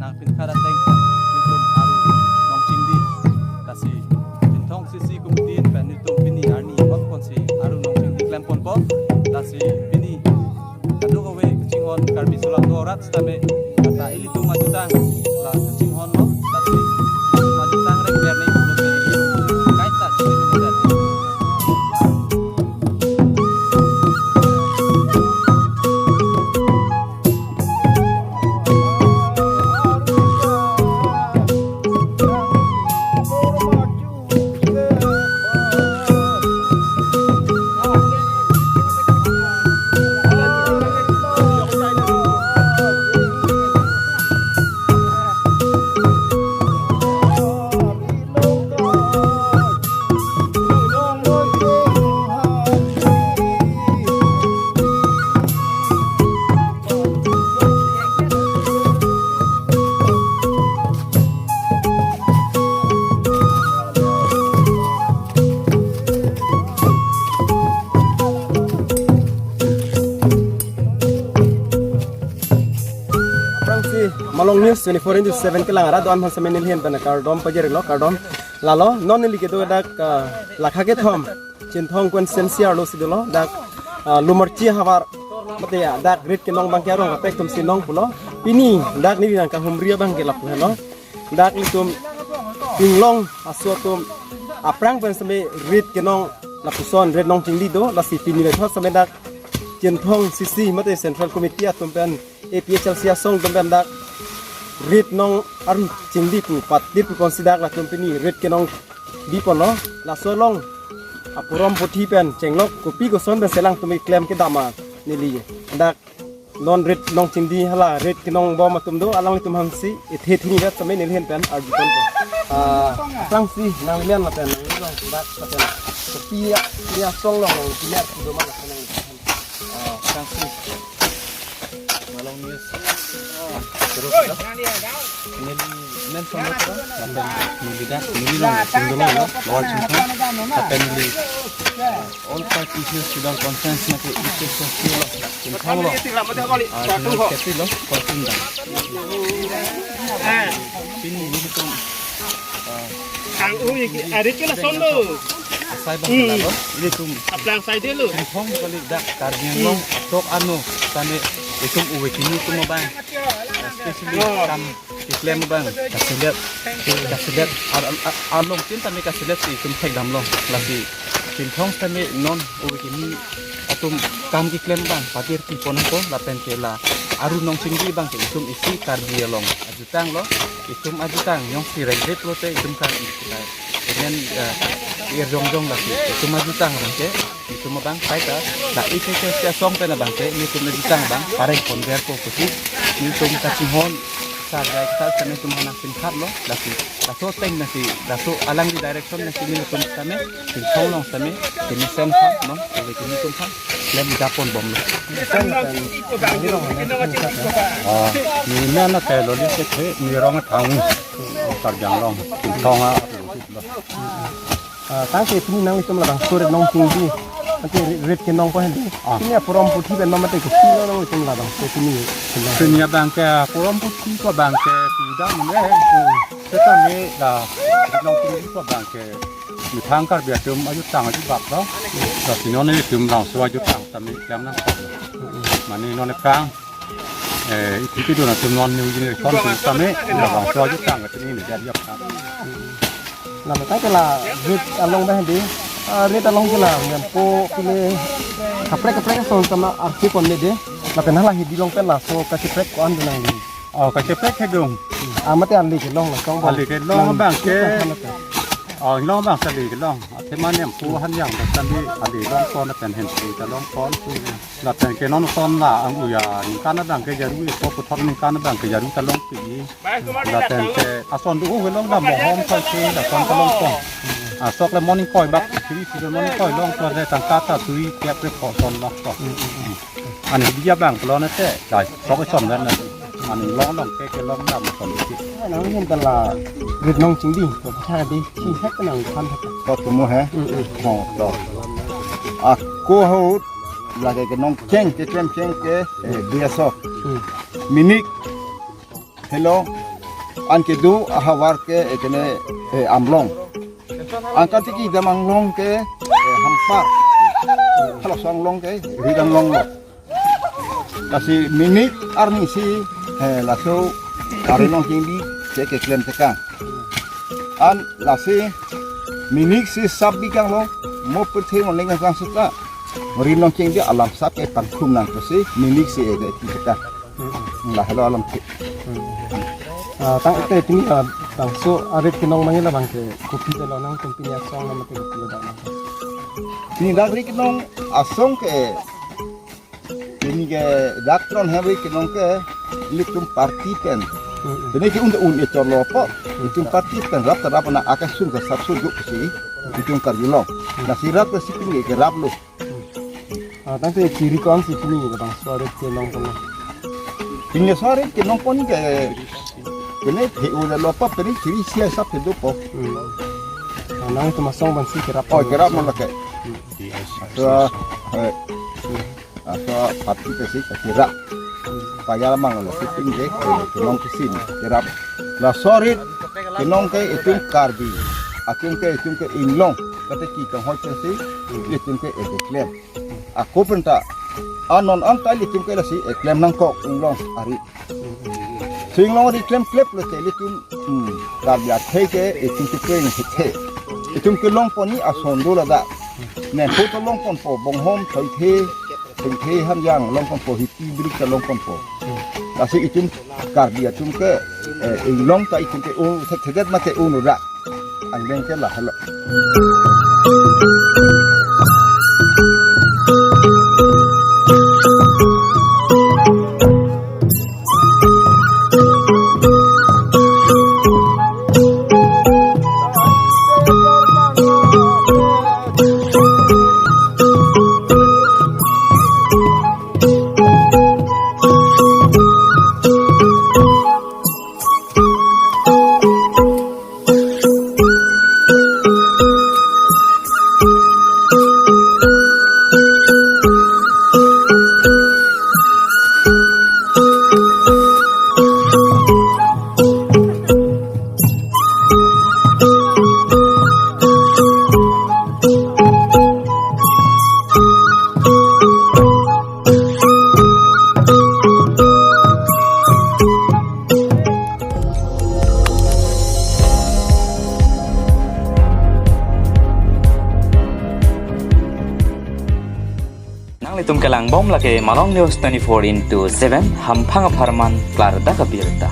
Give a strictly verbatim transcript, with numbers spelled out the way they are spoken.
Nangpinkhat ateng pen nelitum aru nongchingdi. Lasi Chinthong C C committee pen nelitum pini arni hot ponsi aru nongchingdi klemponpo. Lasi pini kadokave kachinghon Karbi Solang do rat sitame, ata ilitum ajutang la kachinghonlo. Lasi ilitum ajutang rek biar nai pulote kaita chini neda. Aphrangsi Malong News twenty-four into seven kelang arat do-an aphan sitame neli ahin pen kardom pajirlo, kardom. Lalo non neli kedo dak, ah, lakha kethom Chinthong constituency arlosi dolo, dak, ah, Lumarchi havar mate ya, dak rit kenong abangke arong kaprek atumsi nong pulo. Pini dak neli nangkahumri abangke lapu helo. Dak ilitum Inglong aso atum aphrang pen sitame rit kenong lapuson rit nongchingdi do, lasi pini methot sitame dak Chinthong C C mate Central Committee atum pen A P H L C asong atum pen dak rit nong aru chingdi pu patdi pu konsi dak latum pini rit kenong biponlo. Laso along apurom puthi pen chenglok kopi koson pen selang atum keklem kedam a neli dak non rit nongchingdi hala rit kenong bom atum do, alanglitum aphansi ethe thini vet sitame neli ahin pen arjuponpo. Ah, aphrangsi nang lian lapen nang lian dak lapen kopi ya, ya song long nang lian kudo ma lapen nang. Ah, aphrangsi Malong News. Terus ya. Neli men song lo, lapen neli dak neli long sing dolo lo, Lower Chinthong. Lapen neli all party issues sidang conference na ke issues sosial lo, Chinthong lo. Ah, General Secretary lo, Fortune dak. Pini nelitum, ah, Ang ui, arit ke lason lo. Asai bang Hmm. Lalo, ilitum Aplang sai de lo. Chinthong kali dak Karbi Anglong Hmm. atok ano, tame itum uwe kini itum abang. Especially Oh. kam keklem abang, kasilet, kasilet, al-, al-, along tin tame kasilet si itum thekdamlo, lasi Chinthong tame non uwe kini atum kam keklem abang, patir pi ponpo, lapen ke la aru nongchingdi abangke itum isi Karbi Anglong ajutang lo, itum ajutang jongsi rengrit lote itum kan, eh, inen, eh, irjongjong lasi itum ajutang abangke, itum abang kaita, la isi ke sia song pen abangke, nelitum ajutang abang, pareng pon verpo pusi, nelitum kachinghon, sa jai kita, sene itum nangpinkhat lo, lasi, laso ateng nasi, laso alangli direction nasi nelitum sitame, Chinthong along sitame, kini sen phan, no, kini tum phan, klem japon bomlo. Sen pen, neli long ne, sen pen. Ah, neli men na telo le ke the, neli rong Thang, Karbi Anglong, Chinthong a. Ah, tangke pini nanglitum labangso rit nongchingdi, ante rit, rit kenong ko hendi. Ah. Pini apurom puthi pen mate ke sino nanglitum labangso pini kenong. Pini abangke apurom puthi ko abangke tidak mene. Hmm. Seta me la rit nongchingdi ko abangke methang Karbi atum ajutang ajubak lo. Lasi non itum labangso ajutang tame klem nang. Mane non aphrang, eh, iti kedo atum non new generation atum tame labangso ajutang ke pini ni jadi apa. Lalu tangke la rit along dah di, ah, rit along ke la, yang po pile kaprek kaprek ason tame arsi pon de. Lapen hala hidi along pen laso kacheprek ko-an dunang di. Oh, kacheprek hedung. Ah, mate ali kelong la, song bang. Ali kelong Nang abangke. Kita hana ta. Oh, long abang sali kelong. Ate manem pu han yang ta sali ali longpon lapen hemsi ta longpon. Lapen ke non son la ang uya ningkan abangke jaru, ipo puthot ningkan abangke jaru ta longpi. Lapen ke ason do kelong dam mohom sai ke lason ta longpon. Asok le morning koi bak, siri siri morning koi longpon le tangka ta suri tiap re ko son longpon. Ani dia bang kelong nate, dai sok son dan nate. Ani long long ke kelong dam son ke. Nang hin ta la rit nongchingdi, ko tha di, si hek nang khan hek. Ko tumu he? Mm, mm. Ho, to. Ako ho, lake kenong cheng, keklem cheng ke, eh, dia sok. Mm. Minik, hello, An kedo ahavar ke ekene, eh, Amlong. Angkan tiki dam Amlong ke, eh, Hampar. Halaso Amlong ke, rit Amlong lo. Lasi Minik arni si, eh, laso Ri Nongchingdi si keklem tekang. An lasi Minik si sap bikang lo, mo pirthe mo lengang sang seta. Ri Nongchingdi alam sap ke pangkhum nang pusi Minik si ede tekang. Lahelo alam ke. Ah, tangte pini, ah, bangso arit kenong mangila bangke kopi dolo nangtum pini asong nama te kopi dolo. Pini dak ri kenong asong ke pini ke dak tron hari kenong ke ilitum party pen. Pini ke un un e cholo po. Ilitum party pen rap ta rap na aka sung ka sap suduk si ilitum Karbi Anglong. Lasi rap ke si pini ke rap lo. Ah, tangte chiri ko-an si pini ke bangso arit kenong pon. Pini so arit kenong pon ke kene the u le lo pa pini chiri sia sap ke do po. Hmm. Ah, nangtum asong bangsi kerap. Oh, kerap mo lake. Hmm. So, eh, aso pati ke si kerap. Payar mang lo si pini ke, eh, kenong kesin kerap. Laso arit kenong ke itum Karbi. Atum ke itum ke inglong. Kata ki kanghoi si itum ke ede klem. Ako penta. Anon anta ilitum ke lasi, eh, klem nangkok inglong arit. Si inglong arit klem klep lo te ilitum, hmm, Karbi akhei ke, eh, itum ke peng hethe. Itum kelong pon ni ason do ladak. Nemphu ta long pon po bonghom thoithe, thoithe hanjang long pon po hipi brik ta long pon po. Lasi itum Karbi atum ke, eh, inglong ta itum ke un thethedet mate un ura. Angdeng ke lahelo. Nanglitum kelang bom lake Malong News twenty-four into seven, hamphang apharman klardak abirta.